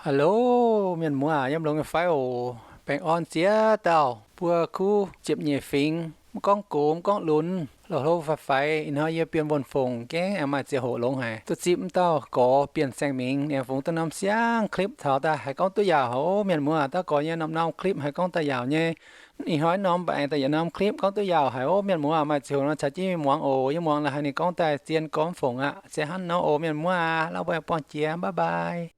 Hello, mienh muoz, yiem longx nyei fai oc? Baengh orn ziex dauh, mbuo kuv ziepc nyeic fingx, mv gorngv gox mv gorngv lunx, hlo hlo faix faix, ih hnoi yie Bienh Wuonh Fongc gengh aengx maaih ziangh hoc longx haic, duqv zipv mv dauh gorx Bienh Saeng Mingh, ninh fungx duqv norm siang clip taux daaih haiz gorngv duqv yaauc oc. Mienh muoz, dauh gorx nyei norm-norm clip haiz gorngv daaih yaauc nyei. Ih hnoi norm mv baac aengx daaih yietc norm clip gorngv duqv yaauc haic oc. Mienh muoz, maaih ziangh hoc nor caux jienv mingh muangx oc. Yie muangx la'haiz ninh gorngv daaih zien gormx fongc aqv. Se hnangv nor oc mienh muoz aac, lauh mbuo buangh jiex, bye bye.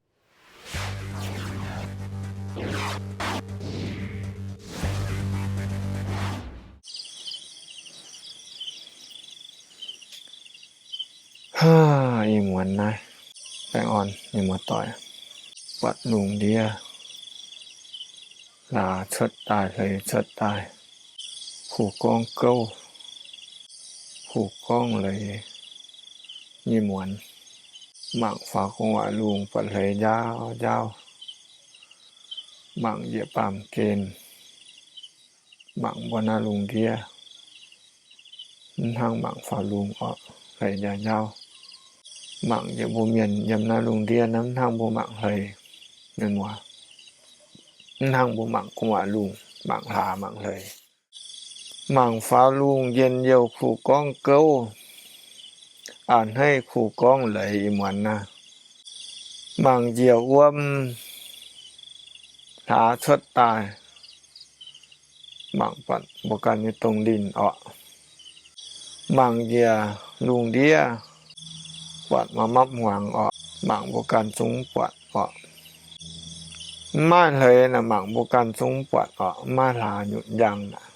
Ih muonz naaiv, baengh orn mienh muoz-doic, buatc lungh ndiev hlaax cuotv daaih, hleix cuotv daaih, kuh gorngv gouv, kuh gorngv leiz nyei muonz, mangc faaux gu'nguaaic lungh buatc hleix njaaux njaaux, mangc njiec baamh gen, mangc mbuo naaiv lungh ndiev, mv hnangv mangc faaux lungh orqc, hleix njaaux njaaux. Mangc njiec mbuo mienh yiem naaiv lungh ndiev naaiv mv hnangv mbuo mangc hleix, mienh muoz, mv hnangv mbuo mangc gu'nguaaic lungh, mangc hlaax mangc hleix. Mangc faaux lungh njien-youh kuh gorngv gouv, a'hneiv kuh gorngv leiz ih muonz naaiv. Mangc njiec wuom hlaax cuotv daaih, mangc buatc mbuo ganh nyei dongh linh orqc. Mangc njiec lungh ndiev buatc mapv mapv hmuangx orqc, mangc mbuo ganh zungv mv buatc orqc. Mv maaih hleix naaic mangc mbuo ganh zungv mv buatc orqc, mv maaih hlaax nyutc njang naaic.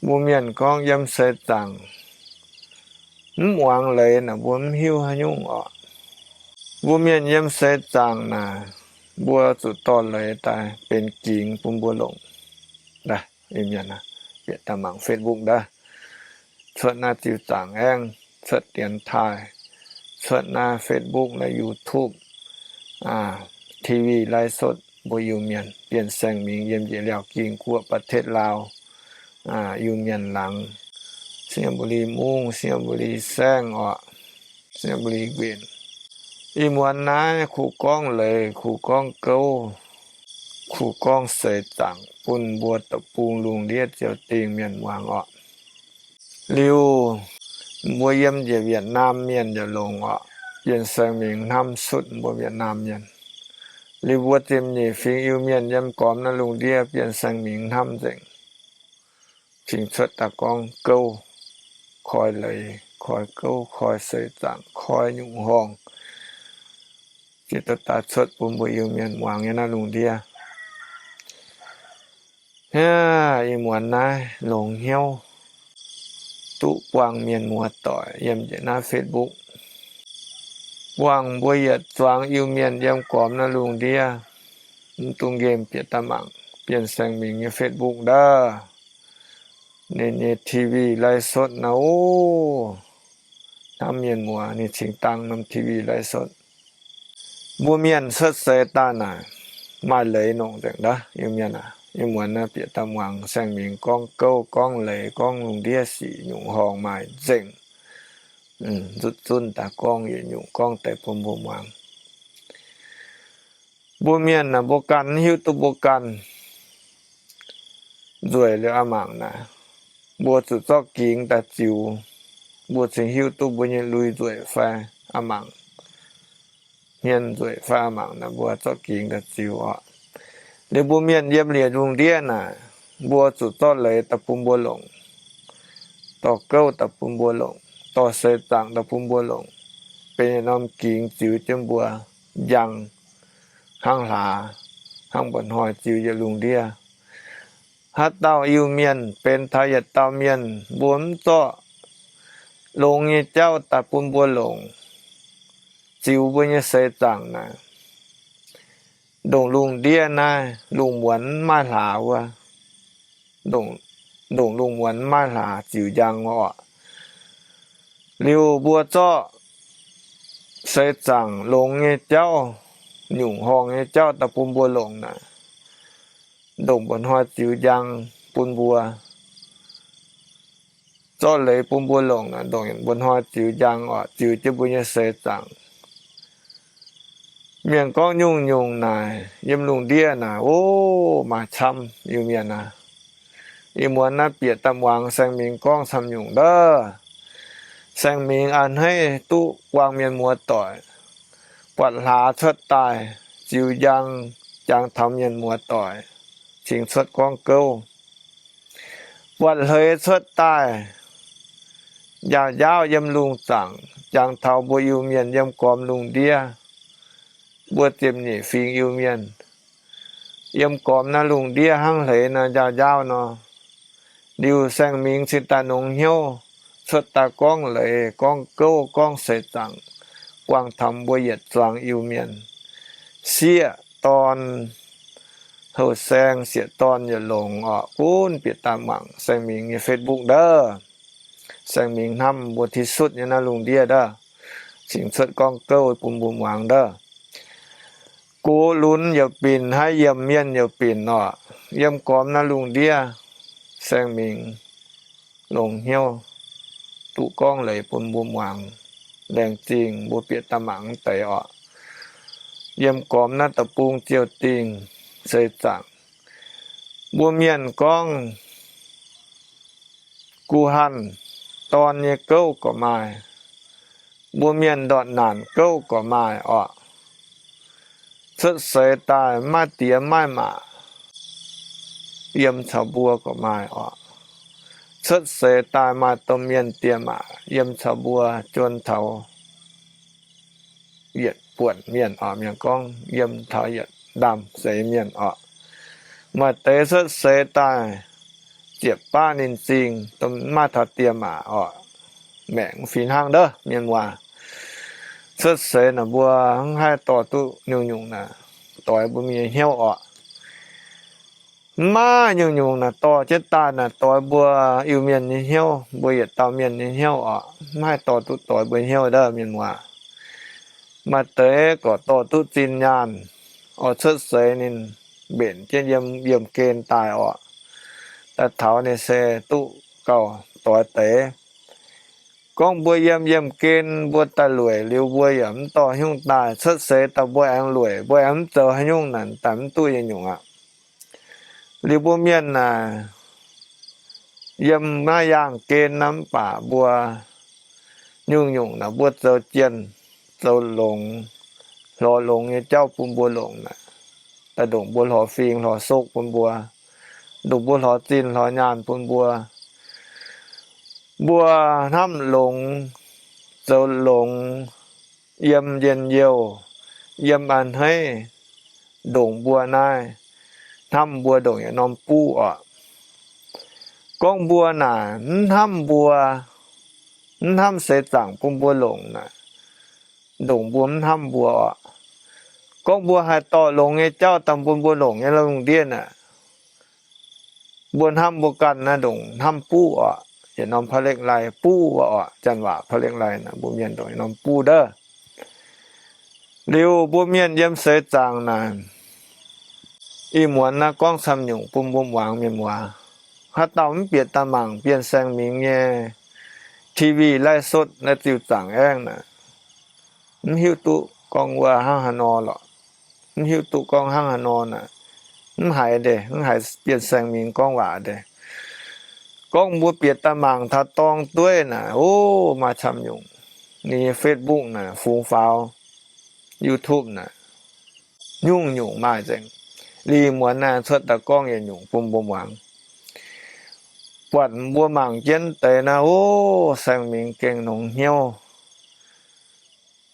Mbuo mienh gorngv yiem seix zaangc mv muangx leiz naaic mbuo mv hiuv haaix nyungc orqc. Mbuo mienh yiem seix zaangc naaic, mbuo zuqc dorh leiz daaih benx gingx bun mbuo longc. Mienh bieqc daaih mangc Facebook daaih, cuotv naaiv ziux zaangc aengv, cuotv dienx taaih, cuotv naaiv Facebook, naaiv YouTube, TV ไลฟ์สด mbuo Iu-Mienh, Bienh Saeng Mingh yiem njiec Liaauc Ging Guoqv ประเทศลาว, Iu-Mienh laangz, Singapore Mungv, Singapore Saengv orqc, Singapore Nquenc. Ih muonz naaiv kuh gorngv leiz, kuh gorngv gouv, kuh gorngv seix zaangc bun mbuo deic-bung lungh ndiev ziouc dingh mienh muangx orqc. Liuz, mbuo yiem njiec Vietnam mienh yaac longx orqc, Bienh Saeng Mingh hnamv sutv mbuo Vietnam mienh. Liuz mbuo ziepc nyeic fingx Iu-Mienh yiem gormx naaiv lungh ndiev Bienh Saeng Mingh hnamv nzengc. Fingx cuotv daaih gorngv gouv, koi leiz, koi gouv, koi seix zaangc, koi nyungc horngh, ziex dauh daaih cuotv bun mbuo Iu-Mienh muangx nyei naaiv lungh ndiev. Hnangv ih muonz naaiv longx hnyouv duqv buangh mienh muoz-doic yiem njiec naaiv Facebook, buangh mbuo yietc zuangx Iu-Mienh yiem gormx naaiv lungh ndiev, mv dungx nqemh bieqc daaih mangc Bienh Saeng Mingh nyei Facebook ndaauv. Ninh nyei TV ไลฟ์สด naaiv oc. Hnamv mienh muoz, ninh cingx dangh norm TV ไลฟ์สด. Mbuo mienh cuotv seix daaih naaic, maaih leiz nongc nzengc ndaauv. Iu-Mienh aac, ih muonz naaiv bieqc daaih muangx Saeng Mingh gorngv gouv, gorngv leiz, gorngv lungh ndiev sic nyungc horngh maaih nzengc. Nzutv zunv daaih gorngv yietc nyungc gorngv deix bun mbuo muangx. Mbuo mienh naaic, mbuo ganh mv hiuv duqv mbuo ganh nzueic liuz a'mangc naaic, mbuo zuqc zorqv gingx daaih ziux, mbuo cingx hiuv duqv mbuo nyei lui nzueic fai a'mangc, hmien nzueic fai a'mangc naaic, mbuo zorqv gingx daaih ziux orqc. Liuz mbuo mienh yiem liuz lungh ndiev naaic, mbuo zuqc zorqv leiz daaih bun mbuo longc, dorh gouv daaih bun mbuo longc, dorh seix zaangc daaih bun mbuo longc, benx yietc norm gingx ziux jienv mbuo njang hnangv hlaax, hnangv mba'hnoi ziux yietc lungh ndiev. Haaix dauh Iu-Mienh benx taux yietc dauh mienh, mbuo mv zorqv longx nyei jauv daaih bun mbuo longc, ziux mbuo nyei seix zaangc naaic, ndongc lungh ndiev naaiv lungh muonz mv maaih hlaax wuov, ndongc lungh muonz mv maaih hlaax ziux njang wuov orqc. Liuz mbuo zorqv seix zaangc longx nyei jauv, nyungc horngh nyei jauv daaih bun mbuo longc naaic, ndongc mba'hnoi ziux njang bun mbuo. Zorqv leiz bun mbuo longc naaic, ndongc mba'hnoi ziux njang orqc, ziux jienv mbuo nyei seix zaangc. Mienh gorngv nyungc-nyungc naaic, yiem lungh ndiev naaic, o, maaih camv Iu-Mienh aac. Ih muonz naaiv bieqc daaih muangx Saeng Mingx gorngv camv-nyungc ndov. Saeng Mingx a'hneiv duqv buang mienh muoz-doic, buatc hlaax cuotv daaih ziux njang, jangx taux mienh muoz-doic, cingx cuotv gorngv gouv. Buatc hleix cuotv daaih njaaux njaauv yiem lungh zaangc, jangx taux mbuo Iu-Mienh yiem gormx lungh ndiev, mbuo ziepc nyeic fingx Iu-Mienh yiem gormx naaiv lungh ndiev hnangv hleix naaiv njaaux njaauv nor. Liuz Saeng Mingx cingx daaih nongx hnyouv, cuotv daaih gorngv leiz, gorngv gouv, gorngv seix zaangc, buangh taux mbuo yietc zuangx Iu-Mienh. Sieqv dorn, houh saeng sieqv dorn yietc longx orqc, gunv bieqc daaih mangc Saeng Mingx nyei Facebook ndov. Saeng Mingx hnamv mbuo ti sutv nyei naaiv lungh ndiev ndov, cingx cuotv gorngv gouv bun mbuo muangx ndov. Gox lunx youc binc, haaix yiemc mienh youc binc orqc, yiem gormx naaiv lungh ndiev, Saeng Mingx longx hnyouv duqv gorngv leiz bun mbuo muangx. Laengz zingh mbuo bieqc daaih mangc mv deix orqc. Yiem gormx naaiv deic-bung ziouh dingh seix zaangc, mbuo mienh gorngv guh hanh dorn nyei gouv gorqv maaih, mbuo mienh ndortv naanc gouv gorqv maaih orqc. Cuotv seix daaih maiv diex maiv maac yiem caux mbuo gorqv maaih orqc. Cuotv seix daaih maaih domh mienh diex maac yiem caux mbuo juon taux yietc buonc mienh orqc. Mienh gorngv yiem taux yietc ndaamv-seix mienh orqc. Maaih deix cuotv seix daaih ziepc baav ninh zingh, maiv taux diex maac orqc, maengc mv fih hnangv ndov mienh muoz. Cuotv seix naaic mbuo mv haih dorh duqv nyungc-nyungc naaic doix mbuo mienh nyei hnyouv orqc. Mv maaih nyungc-nyungc naaic dorh jienv daaih naaic doix mbuo Iu-Mienh nyei hnyouv, mbuo yietc dauh mienh nyei hnyouv orqc. Mv haih dorh duqv doix mbuo hnyouv ndov mienh muoz. Maaih deix gorqv dorh duqv zinh nyaanh, oix cuotv seix ninh mbenc jienv yiem yiemh gen daaih orqc. Daaih taux ninh se duqv gauh doix deix. Gorngv mbuo yiem yiemh gen mbuo daaih lueic liuz mbuo yaac mv dorh haaix nyungc daaih. Cuotv seix daaih mbuo aengx lueic, mbuo aengx mv zoux haaix nyungc naaic daaih mv duqv yietc nyungc aqv. Liuz mbuo mienh naaic yiem naaiv yaangh gen naaiv mv baac mbuo nyungc-nyungc naaic mbuo zoux jienh zoux longx, lorz longx nyei jauv bun mbuo longc naaic, daaih ndongc mbuo lorz fing lorz sokv bun mbuo, ndongc mbuo lorz zinh lorz nyaanh bun mbuo. Mbuo hnamv longx, zoux longx, yiem njien-youh, yiem a'hneiv, ndongc mbuo naaiv, hnamv mbuo ndongc yietc norm buv orqc. Gorngv mbuo naaic mv hnamv mbuo, mv hnamv seix zaangc bun mbuo longc naaic, ndongc mbuo mv hnamv mbuo orqc. Gorngv mbuo haih dorh longx nyei jauv daaih bun mbuo longc nyei lungh ndiev naaic, mbuo hnamv mbuo ganh naaiv ndongc hnamv buv orqc. Yietc norm พเหล็กไฟ buv orqc. Janx waac พเหล็กไฟ naaic mbuo mienh ndongc yietc norm buv ndov. Liuz mbuo mienh yiem seix zaangc naaic, ih muonz naaiv gorngv camv nyungc bun mbuo muangx mienh muoz. Haaix dauh mv bieqc daaih mangc Bienh Saeng Mingx nyei TV ไลฟ์สด naaiv ziuh zaangc aengv naaic, mv hiuv duqv gorngv wuov hnangv haaix nor lorqc. Mv hiuv duqv gorngv hnangv haaix nor naaic, mv haiz deix, mv haiz Bienh Saeng Mingx gorngv waac deix. Gorngv mbuo bieqc daaih mangc taux dorng dueiv naaic, o, maaih camv nyungc. Ninh nyei Facebook naaic, fungx faaux, YouTube naaic, nyungc-nyungc maaih nzengc. Liuz muonz naaiv cuotv daaih gorngv yietc nyungc bun mbuo muangx. Buatc mbuo mangc jienv deix naaiv, o, Saeng Mingx gengh nongx hnyouv.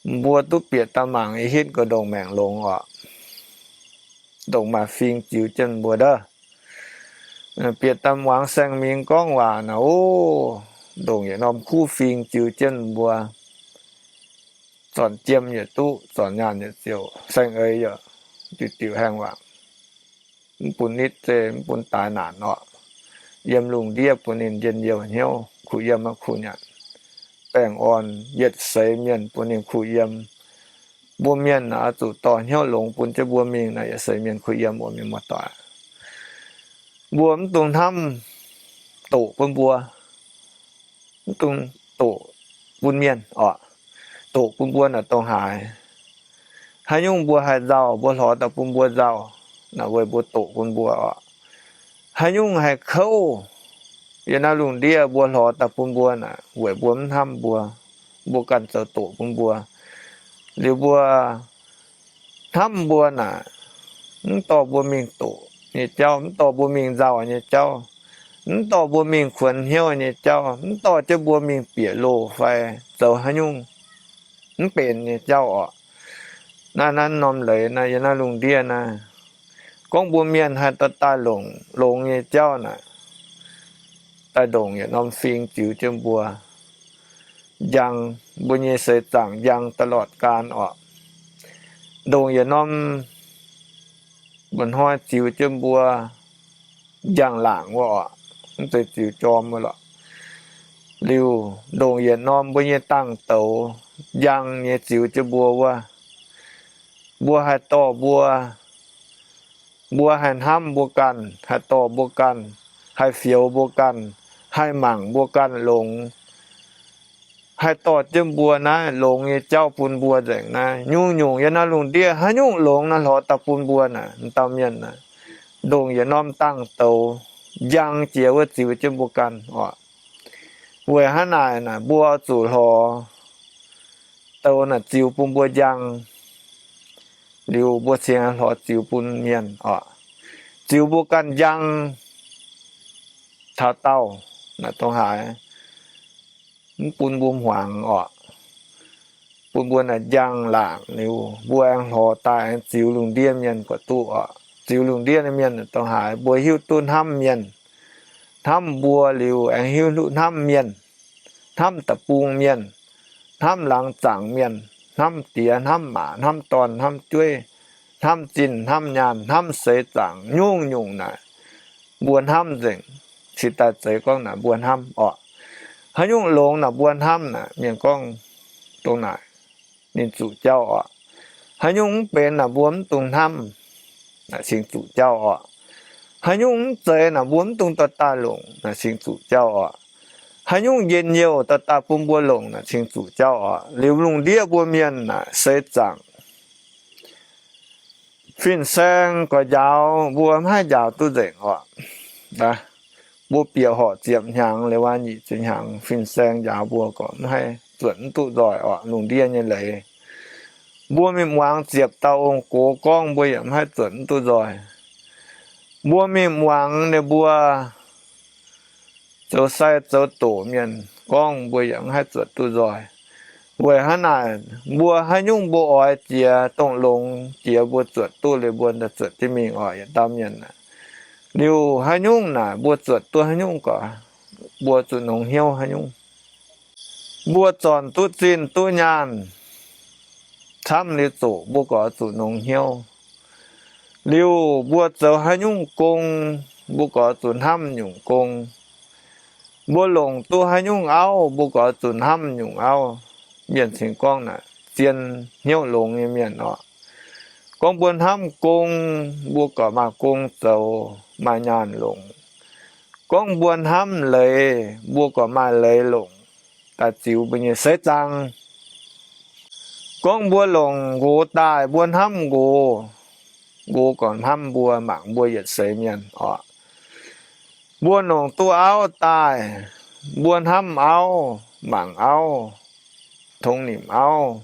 Mbuo duqv bieqc daaih mangc ih hitv nqa'haav ndongc maengc longx orqc. Ndongc maaih fing ziux jienv mbuo ndov. Bieqc daaih muangx Saeng Mingx gorngv waac naaic, o, ndongc yietc norm kuv fing ziux jienv mbuo. Zornc jiem yietc duqv, zornc nyaanh yietc ziouc, saeng-eix yaac diuc diuc haengh wangc. Mv bun nitv zeiv, mv bun daaix naanc orqc. Yiem lungh ndiev bun ninh njien-youh hnyouv, kuh yiem kuh nyanc. Baengh orn yietc seix mienh bun ninh kuh yiem. Mbuo mienh oix zuqc dorh hnyouv longx bun jienv mbuo mingh naaic, yietc seix mienh kuh yiem oc mienh muoz-doic. Mbuo mv dungx hnamv doqc bun mbuo, mv dungx doqc bun mienh orqc. Doqc bun mbuo naaic dongh haaix? Haaix nyungc mbuo haih nzauh, mbuo hlorx daaih bun mbuo nzauh, naaic weic mbuo doqc bun mbuo oc. Haaix nyungc haih kouv yiem naaiv lungh ndiev, mbuo hlorx daaih bun mbuo naaic weic mbuo mv hnamv mbuo, mbuo ganh zoux doqc bun mbuo. Liuz mbuo hnamv mbuo naaic, mv dorh mbuo mingh doqc nyei jauv, mv dorh mbuo mingh nzauh nyei jauv, mv dorh mbuo mingh kuonx hnyouv nyei jauv, mv dorh jienv mbuo mingh bieqc loh fai zoux haaix nyungc mv benx nyei jauv oc. Naaiv, naaiv norm leiz naaiv yiem naaiv lungh ndiev naaiv, gorngv mbuo mienh haih dorh daaih longc longx nyei jauv naaic, daaih ndongc yietc norm fing ziux jienv mbuo, njang mbuo nyei seix zaangc njang ตลอดกาล oc. Ndongc yietc norm mba'hnoi ziux jienv mbuo njang-laangc wuov oc, mv zeiz ziux jorm wuov lorqc. Liuz ndongc yietc norm mbuo nyei dangh douz njang nyei ziux jienv mbuo wuov, mbuo haih dorh mbuo, mbuo haih hnamv mbuo ganh, haih dorh mbuo ganh, haih fioux mbuo ganh, haih mangc mbuo ganh longx, haih dorh jienv mbuo naaiv longx nyei jauv bun mbuo nzengc naaiv. Nyungc-nyungc yiem naaiv lungh ndiev haaix nyungc longx naaiv hlorx daaih bun mbuo naaic, m'dauh mienh naaic, ndongc yietc norm dangh douz njang jiex wuov ziux jienv mbuo ganh oc. Weic hnangv naaic naaic mbuo zuqc hlorx douz naaic ziux bun mbuo njang, liuz mbuo cingx hlorx ziux bun mienh oc. Ziux mbuo ganh njang taux daauh naaic dongh haaix, mv bun mbuo hmuangx oc. Bun mbuo naaic njang-laangc liuz, mbuo aengx hlorx daaih aengx ziux lungh ndiev mienh gorqv duqv oc. Ziux lungh ndiev mienh dongh haaix, mbuo hiuv duqv hnamv mienh, hnamv mbuo liuz aengx hiuv duqv hnamv mienh, hnamv deic-bung mienh, hnamv laangz zaangc mienh, hnamv diex, hnamv maac, hnamv dorn, hnamv jueiv, hnamv zinh, hnamv nyaanh, hnamv seix zaangc, nyungc-nyungc naaic mbuo hnamv nzengc. Cingx daaih zeiz gorngv naaic mbuo hnamv oc. Haaix nyungc longx naaic mbuo hnamv naaic, mienh gorngv dongh naaic ninh zuqc jauv oc. Haaix nyungc mv benx naaic mbuo mv dungx hnamv naaic cingx zuqc jauv oc. Haaix nyungc mv zeiz naaic mbuo mv dungx dorh daaih longc naaic cingx zuqc jauv oc. Haaix nyungc njien-youh dorh daaih bun mbuo longc naaic cingx zuqc jauv oc. Liuz lungh ndiev mbuo mienh naaic seix zaangc fin-saeng gorx njaaux mbuo mv haih njaaux duqv nzengc oc. Mbuo bieqc horqc ziepc hnyangx liuz waac nyic ziepc hnyangx, fin-saeng njaaux mbuo gorqv mv haih zuotc mv duqv nzoih oc. Lungh ndiev nyei leiz, mbuo mingh muangx ziepc dauh ong-gox gorngv mbuo yaac mv haih zuotc mv duqv nzoih. Mbuo mingh muangx ninh mbuo zoux sai zoux doqc mienh gorngv mbuo yaac mv haih zuotc duqv nzoih. Weic hnangv naaic, mbuo haaix nyungc mbuo oix jiex dongh longx jiex mbuo zuotc duqv liuz mbuo zuotc jienv mingh oc, yietc dauh mienh aah. Liuz haaix nyungc naaic mbuo zuotc duqv haaix nyungc gorqv, mbuo zuqc nongx hnyouv haaix nyungc. Mbuo zornc duqv zinh duqv nyaanh camv liuz zoqc, mbuo gorqv zuqc nongx hnyouv. Liuz mbuo zoux haaix nyungc gong, mbuo gorqv zuqc hnamv nyungc gong. Mbuo longc duqv haaix nyungc auv, mbuo gorqv zuqc hnamv nyungc auv. Mienh cingx gorngv naaic zien hnyouv longx nyei mienh oc. Gorngv mbuo hnamv gong, mbuo gorqv maaih gong zoux, maaih nyaanh longc. Gorngv mbuo hnamv leiz, mbuo gorqv maaih leiz longc daaih ziux mbuo nyei seix zaangc. Gorngv mbuo longc nqox daaih, mbuo hnamv nqox, nqox gorqv hnamv mbuo, mangc mbuo yietc seix mienh oc. Mbuo longc duqv auv daaih, mbuo hnamv auv, mangc auv, tongx nimc auv,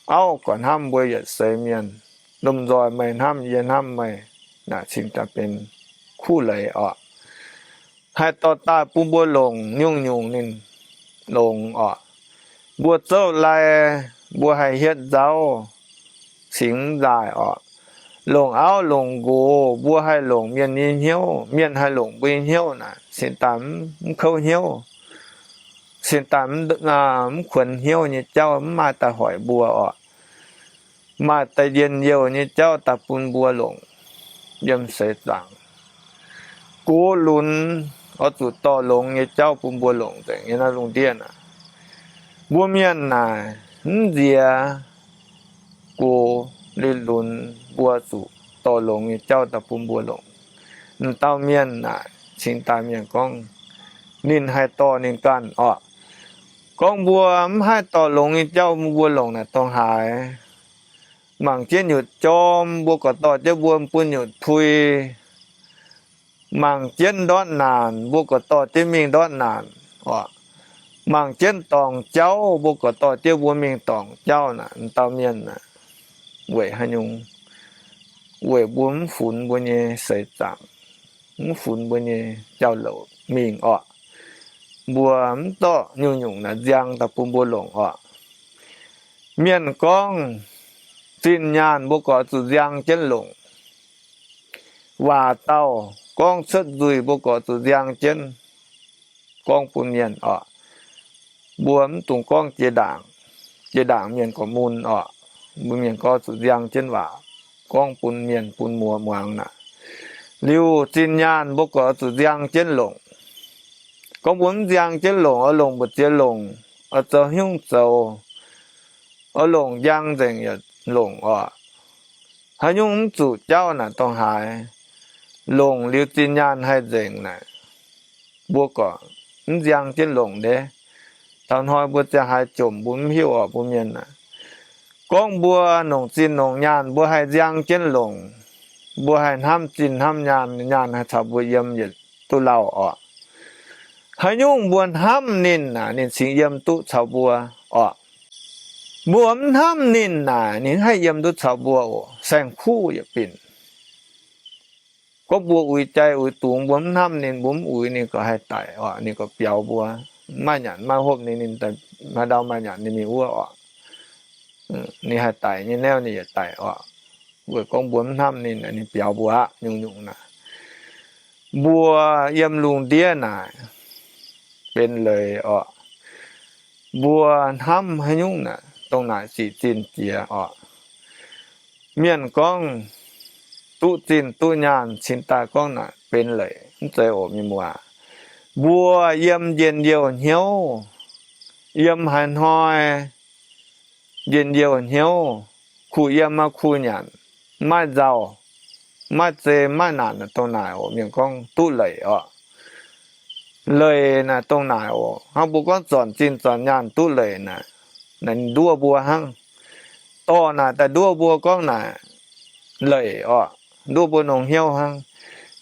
auv gorqv hnamv mbuo yietc seix mienh. Lomh nzoih meih hnamv yie, hnamv meih, naaic cingx daaih benx kuv leiz oc. Haih dorh daaih bun mbuo longc nyungc-nyungc ninh longx oc. Mbuo zouv lai, mbuo haih hietv nzauv cingx mv nzaaih oc. Longc auv longc nqox, mbuo haih longc mienh nyei hnyouv, mienh haih longc mbuo nyei hnyouv naaic, cingx daaih mv kouv hnyouv, cingx daaih mv kuonx hnyouv nyei jauv mv maaih daaih hoic mbuo oc. Maaih daaih njien-youh nyei jauv daaih bun mbuo longc yiem seix zaangc. Gox lunx oix zuqc dorh longx nyei jauv bun mbuo longc nzengc nyei naaiv lungh ndiev naaic. Mbuo mienh naaic mv nziex gox li lunx, mbuo zuqc dorh longx nyei jauv daaih bun mbuo longc. M'dauh mienh naaic cingx daaih mienh gorngv ninh haih dorh ninh ganh oc. Gorngv mbuo mv haih dorh longx nyei jauv bun mbuo longc naaic dongh haaix, Mangc jienv nyutc jorm, mbuo gorqv dorh jienv mbuo bun nyutc pui. Mangc jienv ndortv naanc, mbuo gorqv dorh jienv mingh ndortv naanc oc. Mangc jienv dorngc jauv, mbuo gorqv dorh jienv mbuo mingh dorngc jauv naaic. Dauh mienh naaic weic haaix nyungc? Weic mbuo mv funx mbuo nyei seix zaangc, mv funx mbuo nyei jauv-louc mingh oc. Mbuo mv dorh nyungc-nyungc naaic nziang daaih bun mbuo longc oc. Mienh gorngv zinh nyaanh mbuo gorqv zuqc nziang jienv longc. Waac dauh gorngv cuotv nzuih mbuo gorqv zuqc nziang jienv gorngv bun mienh oc. Mbuo mv dungx gorngv jiex ndaangc, jiex ndaangc mienh gorqv mun oc. Mbuo mienh gorngv zuqc nziang jienv waac gorngv bun mienh bun muoz muangx naaic. Liuz zinh nyaanh mbuo gorqv zuqc nziang jienv longc. Gorngv mbuo mv nziang jienv longc, oix longc mbu'ziex longc, oix zoux haaix nyungc zoux, oix longc njang nzengc yaac longc oc. Haaix nyungc mv zuqc jauv naaic dongh haaix, longc liuz zinh nyaanh haih nzengc naaic, mbuo gorqv mv nziang jienv longc ndeic. Taux hnoi mbuo ziangh haaix jomc mbuo mv hiuv oc, mbuo mienh aah. Gorngv mbuo nongc zinh nongc nyaanh mbuo haih nziang jienv longc, mbuo haih hnamv zinh hnamv nyaanh, nyaanh haih caux mbuo yiem yietc duqv lauh oc. Haaix nyungc mbuo hnamv ninh naaic, ninh cingx yiem duqv caux mbuo oc. Mbuo mv hnamv ninh naaic, ninh haih yiem duqv caux mbuo oc. Saeng-kuv yietc binc. Gorngv mbuo uix jai uix dungz, mbuo mv hnamv ninh, mbuo mv uix ninh, gorqv haih daic oc. Ninh gorqv biaux mbuo, maiv nyanc maiv hopv ninh, ninh maaih ndau maaih nyanc ninh mingh wuov oc. Ninh haih daic nyei, naaiv ninh yietc daic oc. Weic gorngv mbuo mv hnamv ninh, ninh biaux mbuo aqv. Nyungc-nyungc naaic, mbuo yiem lungh ndiev naaic benx leiz oc. Mbuo hnamv haaix nyungc naaic, dongh naaic sic zinh jiex oc. Mienh gorngv duqv zinh duqv nyaanh cingx daaih gorngv naaic benx leiz, mv zeiz oc, mienh muoz. Mbuo yiem njien-youh hnyouv, yiem haaix hnoi njien-youh hnyouv, kuh yiem maaih kuh nyanc, maiv nzauh, maiv zei maiv naanc, dongh naaic oc, mienh gorngv duqv leiz oc. Leiz naaic dongh naaic oc. Hnangv mbuo gorngv zornc zinh zornc nyaanh duqv leiz naaic, naaic nduov mbuo hnangv. Dorh naaic daaih nduov mbuo gorngv naaic leiz oc, nduov mbuo longx hnyouv hnangv.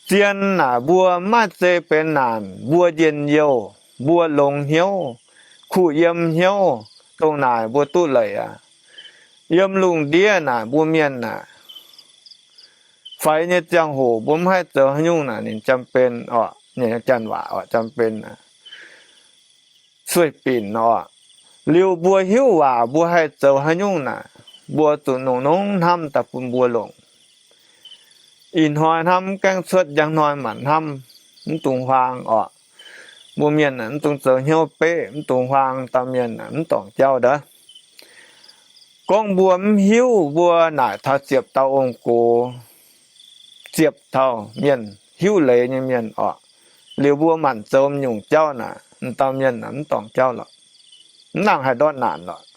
Zien naaic mbuo maiv zei benx naanc, mbuo njien-youh, mbuo longx hnyouv, kuh yiem hnyouv, dongh naaic mbuo duqv leiz aqv. Yiem lungh ndiev naaic mbuo mienh naaic, faix nyei ziangh hoc mbuo mv haih zoux haaix nyungc naaic, ninh จำเป็น oc, janx waac oc, จำเป็น naaic, sueih binc oc. Liuz mbuo hiuv waac mbuo haih zoux haaix nyungc naaic, mbuo zuqc nongc nongc hnamv daaih bun mbuo longc. Ih hnoi hnamv mv gaengh cuotv, njang hnoi maanc hnamv, mv dungx huaang oc. Mbuo mienh mv dungx zoux hnyouv beqv, mv dungx huaang dauh mienh mv dorngc jauv ndov. Gorngv mbuo mv hiuv, mbuo naaic taux ziepc dauh ong-gox, ziepc taux mienh hiuv leiz nyei mienh oc. Liuz mbuo maanc zoux nyungc jauv naaic, dauh mienh mv dorngc jauv lorqc, mv nangc haih ndortv naanc lorqc.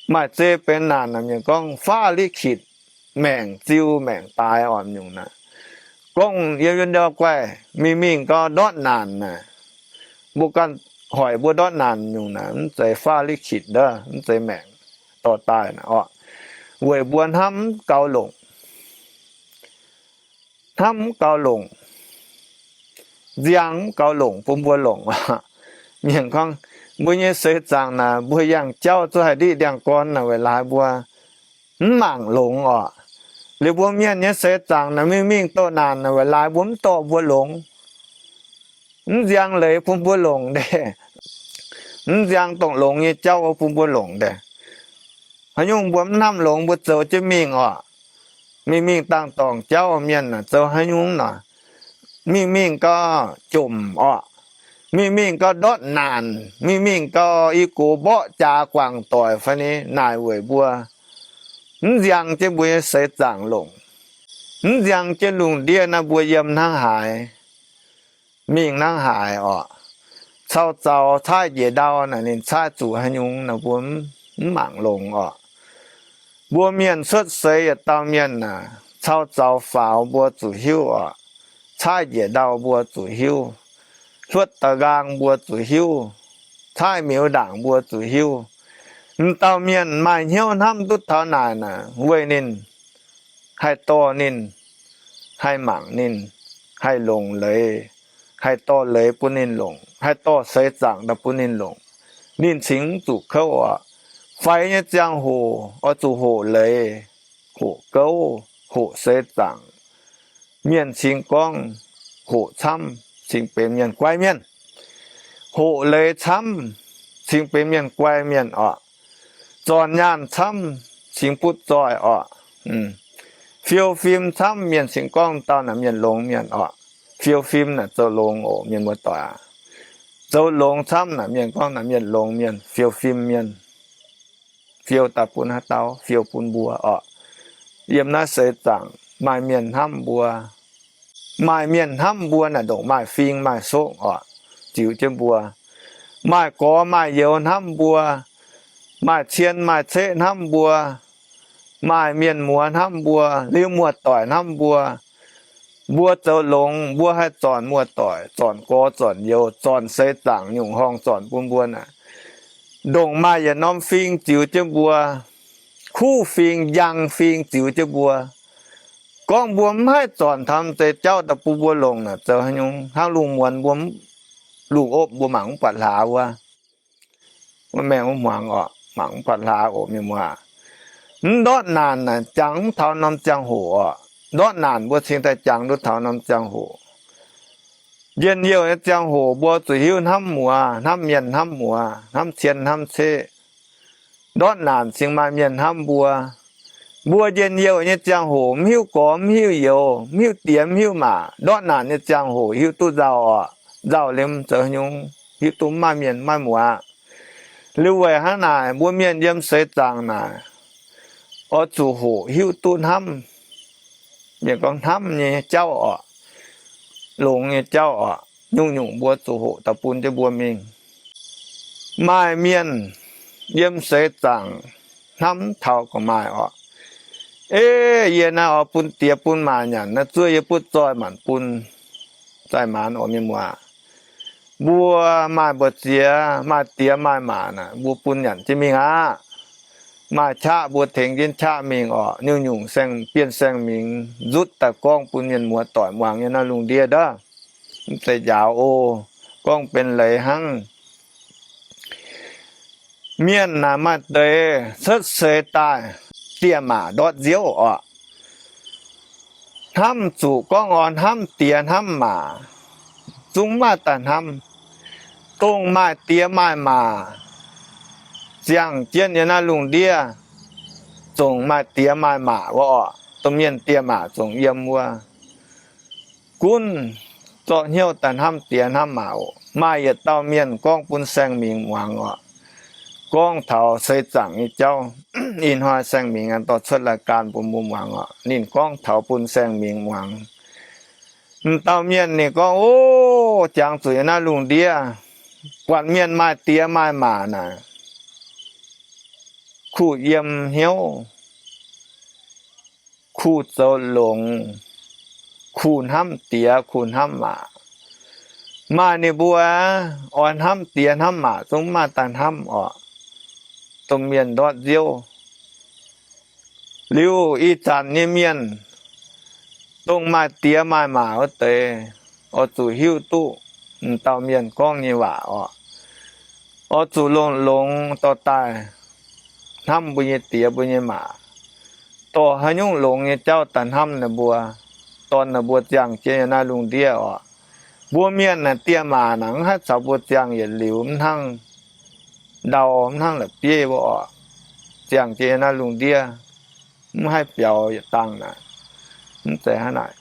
Maaih zei benx naanc naaic, mienh gorngv ฟ้าลิขิต, maengc ziu maengc daaix oc, nyungc naaic. Gorngv yiem yuonh ndau guaih mingh mingh gau ndortv naanc naaic, mbuo ganh hoic mbuo ndortv naanc nyungc naaic, mv zeiz ฟ้าลิขิต ndov, mv zeiz maengc dorh daaih naaic oc. Weic mbuo hnamv mv gaux longc, hnamv mv gaux longc, nziang mv gaux longc bun mbuo longc. Mienh gorngv, mbuo nyei seix zaangc naaic, mbuo yangh jauv zuqc haih ndiqv ndiangx-gorn naaic, weic laaix mbuo mv mangc longx oc. Liuz mbuo mienh nyei seix zaangc naaic, mingh mingh doqc naanc naaic, weic laaix mbuo mv dorh mbuo longx, mv nziang leiz bun mbuo longc ndeic, mv nziang dongh longx nyei jauv bun mbuo longc ndeic. Haaix nyungc mbuo mv hnamv longx, mbuo zoux jienv mingh oc. Mingh mingh dangh dorngc jauv, mienh naaic zoux haaix nyungc nor, mingh mingh gau jomc oc, mingh mingh gau ndortv naanc, mingh mingh gau i gox mborqv jaax guangc doic fai ni, naaic weic mbuo mv nziang jienv mbuo nyei seix zaangc longc, mv nziang jienv lungh ndiev naaiv mbuo yiem hnangv haaix, mingh hnangv haaix oc. Cau zaux caaiv njiec ndau naaic, ninh caaiv zuqc haaix nyungc naaic, mbuo mv mangc longx oc. Mbuo mienh cuotv seix yietc dauh mienh naaic, cau zaux faaux mbuo zuqc hiuv oc. Caaiv njiec ndau mbuo zuqc hiuv. Hluotv da'nqaang mbuo zuqc hiuv. Caaiv miuz ndaangc mbuo zuqc hiuv. M'dauh mienh maaih hnyouv hnamv duqv taux naaic naaic, weic ninh haih dorh ninh, haih mangc ninh, haih longc leiz, haih dorh leiz bun ninh longc, haih dorh seix zaangc daaih bun ninh longc, ninh cingx mv zuqc kouv oc. Faix nyei ziangh hoc oix zuqc hoqc leiz, hoqc gouv, hoqc seix zaangc. Mienh cingx gorngv hoqc camv cingx benx mienh guai mienh. Hoqc leiz camv cingx benx mienh guai mienh oc. Zornc nyaanh camv cingx butv zoih oc. Fiou fim camv mienh cingx gorngv dauh naaic mienh longx mienh oc. Fiou fim naaic zoux longx oc mienh muoz-doic aac. Zoux longx camv naaic mienh gorngv naaic mienh longx mienh, fiou fim mienh. Fiou daaih bun haaix dauh? Fiou bun mbuo oc. Yiem naaiv seix zaangc maaih mienh hnamv mbuo. Maaih mienh hnamv mbuo naaic ndongc maaih fing maaih soqv oc, ziux jienv mbuo. Maaih gorx maaih youz hnamv mbuo. Maaih cien maaih ceqv hnamv mbuo. Maaih mienh muoz hnamv mbuo, liuz muoz-doic hnamv mbuo. Mbuo zoux longx, mbuo haih zornc muoz-doic, zornc gorx zornc youz, zornc seix zaangc nyungc horngh zornc bun mbuo naaic, ndongc maaih yietc norm fing ziux jienv mbuo, kuv fing, njang fing ziux jienv mbuo. Gorngv mbuo mv haih zornc taux m'deix jauv daaih bun mbuo longc naaic, zoux haaix nyungc? Hnangv lungh muonz mbuo, lungh opv mbuo mangc mv buatc hlaax wuov. Wuov maengh wuov hmuangx oc, mangc mv buatc hlaax oc, mienh muoz. Mv ndortv naanc naaic jangx mv taux norm ziangh hoc oc. Ndortv naanc mbuo cingx daaih jangx duqv taux norm ziangh hoc. Njien-youh nyei ziangh hoc mbuo zuqc hiuv hnamv muoz, hnamv mienh, hnamv muoz, hnamv cien, hnamv ceqv. Ndortv naanc cingx maaih mienh hnamv mbuo. Mbuo njien-youh nyei ziangh hoc mv hiuv gorx mv hiuv youz, mv hiuv diex mv hiuv maac. Ndortv naanc nyei ziangh hoc hiuv duqv nzauh oc. Nzauh liemh zoux haaix nyungc? Hiuv duqv mv maaih mienh maiv muoz. Liuz weic hnangv naaic mbuo mienh yiem seix zaangc naaic oix zuqc hoqc hiuv duqv hnamv. Mienh gorngv hnamv nyei jauv oc, longx nyei jauv oc, nyungc-nyungc mbuo zuqc hoqc daaih bun jienv mbuo mingh. Maaih mienh yiem seix zaangc hnamv mv taux gorqv-maaih oc. Ei, yie naaiv oix bun diex bun maac nyanc, naaiv zuov yie butv zoih maanc bun. Zaih maanc oc, mienh muoz. Mbuo maaih mbu'ziex, maaih diex maaih maac naaic, mbuo bun nyanc jienv mingh aqv. Maaih qaqv mbuo tengx jienv qaqv mingh oc. Nyungc-nyungc saeng, bienh saeng-mingx nzutv daaih gorngv bun mienh muoz-doic muangx nyei naaiv lungh ndiev ndov. Mv zeiz njaaux o, gorngv benx leiz hnangv. Mienh naaic maaih deix cuotv seix daaih, diex maac ndortv nziouv oc. Hnamv zuqc gorngv oix hnamv diex hnamv maac, zungv maaih daaih hnamv. Dongh maaih diex maaih maac ziangh jienv yiem naaiv lungh ndiev, zongc maaih diex maaih maac wuov oc. Domh mienh diex maac zongc yiem wuov. Gunv zorqv hnyouv daaih hnamv diex hnamv maac oc. Maaih yietc dauh mienh gorngv bun saeng-mingx muangx oc. Gorngv taux seix zaangc nyei jauv. Ih hnoi saeng-mingx dorh cuotv รายการ bun mbuo muangx oc. Ninh gorngv taux bun saeng-mingx muangx. M'dauh mienh ninh gorngv, O, jangx zuqc yiem naaiv lungh ndiev, buatc mienh maaih diex maaih maac naaic, kuh yiem hnyouv, kuh zoux longx, kuh hnamv diex kuh hnamv maac. Maaih ninh mbuo oix hnamv diex hnamv maac zungv maaih daaih hnamv oc. Domh mienh ndortv nziouv. Liuz ih zanc nyei mienh, dongh maaih diex maaih maac wuov deix, oix zuqc hiuv duqv m'dauh mienh gorngv nyei waac oc. Oix zuqc longx-longx dorh daaih hnamv mbuo nyei diex mbuo nyei maac, dorh haaix nyungc longx nyei jauv daaih hnamv ninh mbuo, dorn ninh mbuo ziangh jienv yiem naaiv lungh ndiev oc. Mbuo mienh naaic diex maac naaic mv haih caux mbuo ziangh yietc liuz, mv hnangv ndau, mv hnangv la'bieiv wuov oc. Ziangh jienv yiem naaiv lungh ndiev, mv haih biaux yietc dangh naaic. Mv zeiz hnangv naaic.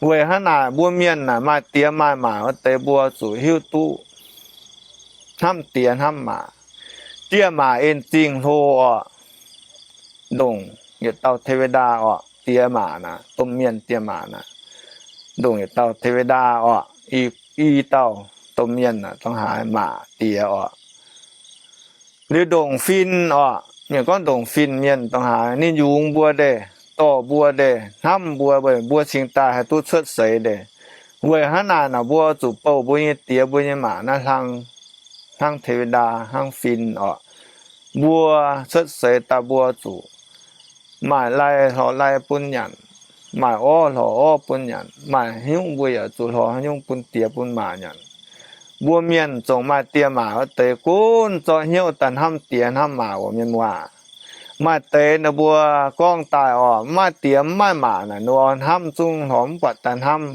Weic hnangv naaic, mbuo mienh naaic maaih diex maaih maac wuov deix, mbuo zuqc hiuv duqv hnamv diex hnamv maac. Diex maac en zingh hlo oc, ndongc yietc dauh เทวดา oc. Diex maac naaic, domh mienh diex maac naaic, ndongc yietc dauh เทวดา oc. I, i dauh domh mienh naaic dongh haaix maac diex oc. Liuz ndongc fin oc, mienh gorngv ndongc fin mienh dongh haaix, ninh yungz mbuo ndeic, dorh mbuo ndeic, hnamv mbuo, weic mbuo cingx daaih haih duqv cuotv seix ndeic. Weic hnangv naaic nor mbuo zuqc bouh mbuo nyei diex mbuo nyei maac naaiv hlang, hnangv เทวดา hnangv fin oc. mbuo cuotv seix daaih mbuo zuqc maaih lai hlorx lai bun nyanc, maaih orv hlorx orv bun nyanc, maaih haaix nyungc mbuo yaac zuqc hlorx haaix nyungc bun diex bun maac nyanc. Mbuo mienh zongc maaih diex maac wuov deix gunv zorqv hnyouv daaih hnamv diex hnamv maac oc, mienh muoz. Maaih deix ninh mbuo gorngv daaih oc, mv maaih diex mv maaih maac naaic, ninh mbuo hnamv zungv hlorx mv buatc daaih hnamv.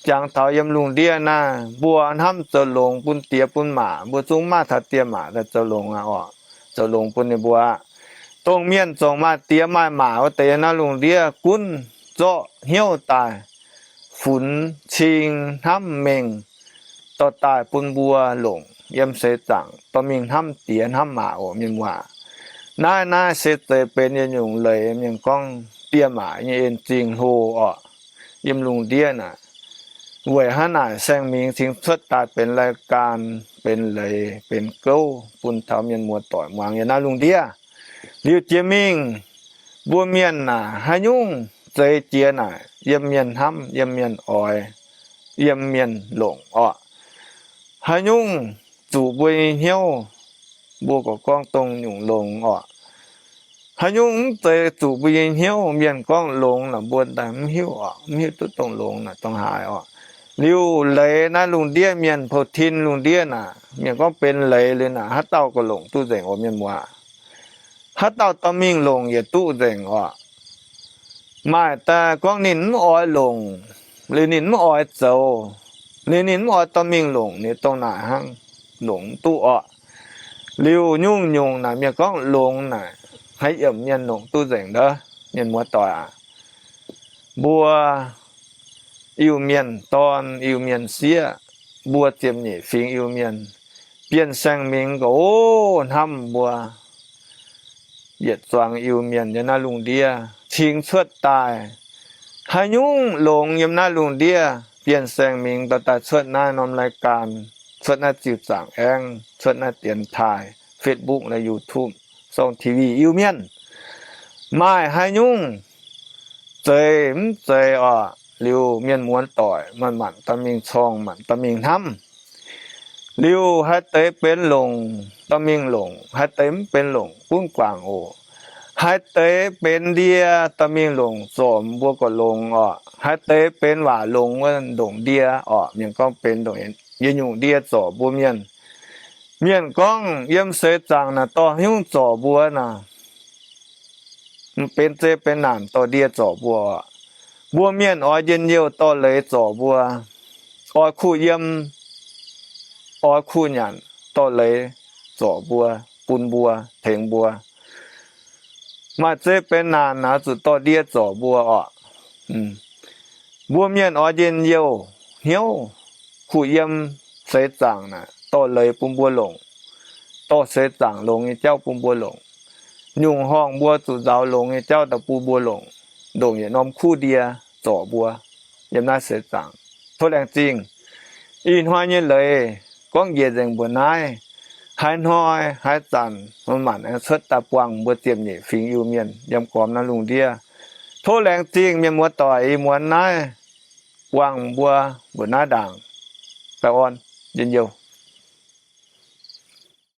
Jangx taux yiem lungh ndiev naaiv, mbuo hnamv zoux longx bun diex bun maac, mbuo zungv maaih taux diex maac daaih zoux longx aqv oc, zoux longx bun ninh mbuo aqv. Dongh mienh zongc maaih diex maaih maac wuov deix yiem naaiv lungh ndiev gunv zorqv hnyouv daaih funx cing hnamv mengh dorh daaih bun mbuo longc yiem seix zaangc dorh mingh hnamv diex hnamv maac oc, mienh muoz. Naaiv, naaiv se zeiz benx yietc nyungc leiz mienh gorngv diex maac nyei en zingh hlo oc, yiem lungh ndiev naaic. Weic hnangv naaic saeng-mingh cingx cuotv daaih benx รายการ, benx leiz benx gouv bun taux mienh muoz doic muangx yiem naaiv lungh ndiev. Liuz jiex mingh, mbuo mienh naaic haaix nyungc zeix jiex naaic, yiem mienh hnamv, yiem mienh oix, yiem mienh longc orqc. Haaix nyungc zuqc mbuo nyei hnyouv, mbuo gorqv gorngv dongh nyungc longx orqc. Haaix nyungc mv zeiz zuqc mbuo nyei hnyouv, mienh gorngv longx naaic, mbuo daaih mv hiuv orqc, mv hiuv duqv dongh longx naaic dongh haaix orqc. Liuz leiz naaiv lungh ndiev mienh, pou-tin lungh ndiev naaic, mienh gorngv benx leiz liuz naaic, haaix dauh gorqv longc duqv nzengc oc, mienh muoz. Haaix dauh dorh mingh longc yietc duqv nzengc orqc. Maaih daaih gorngv ninh mv oix longc, liuz ninh mv oix zoux, liuz ninh mv oix dorh mingh longc, ninh dongh naaic hnangv longc mv duqv orqc. Liuz nyungc-nyungc naaic mienh gorngv longx naaic, haaix yiemc mienh longc duqv nzengc ndov, mienh muoz doic aac. Mbuo Iu-Mienh dorn, Iu-Mienh sieqv, mbuo ziepc nyeic fingx Iu-Mienh, Bienh Saeng Mingx gorqv, o, hnamv mbuo yietc zuangx Iu-Mienh yiem naaiv lungh ndiev cingx cuotv daaih. Haaix nyungc longx yiem naaiv lungh ndiev, Bienh Saeng Mingx dorh daaih cuotv naaiv norm รายการ, cuotv naaiv ziuh zaangc aengv, cuotv naaiv dienx taaih, Facebook leh YouTube, song TV, Iu-Mienh. Maaih haaix nyungc zeix mv zeiz orqc, liuz mienh muonz doic manc-manc dorh mingh corngh, manc dorh mingh hnamv. Liuz haaix deix benx longc dorh mingh longc, haaix deix mv benx longc gunv guangc oc. Haaix deix benx ndie dorh mingh longc zorc mbuo gorqv longx orqc. Haaix deix benx waac longx wuov ndongc ndie orqc, mienh gorngv benx ndongc yietc nyungc ndie zorc mbuo mienh. Mienh gorngv yiem seix zaangc naaic dorh haaix nyungc zorc mbuo naaic, mv benx zeiv benx naanc dorh ndie zorc mbuo orqc. Mbuo mienh oix njien-youh dorh leiz zorc mbuo, oix kuh yiem, oix kuh nyanc dorh leiz zorc mbuo, bun mbuo, tengx mbuo. Maaih zeiv benx naanc naaic zuqc dorh ndie zorc mbuo orqc. Mbuo mienh oix njien-youh hnyouv kuh yiem seix zaangc naaic dorh leiz bun mbuo longc, dorh seix zaangc longx nyei jauv bun mbuo longc. Nyungc horngh mbuo zuqc nzaaux longx nyei jauv daaih bun mbuo longc, ndongc yietc norm kuv ndie zorc mbuo yiem naaiv seix zaangc. Tov laengz zingh. Ih hnoi nyei leiz gorngv njiec nzengc mbuoqc naaiv. Haaix hnoi haaix zanc manc-manc aengx cuotv daaih buangh mbuo ziepc nyeic fingx Iu-Mienh yiem gormx naaiv lungh ndiev. Tov laengz zingh mienh muoz doic ih muonz naaiv buangh mbuo mbuoqc naaiv ndaangc. Baengh orn, njien-youh.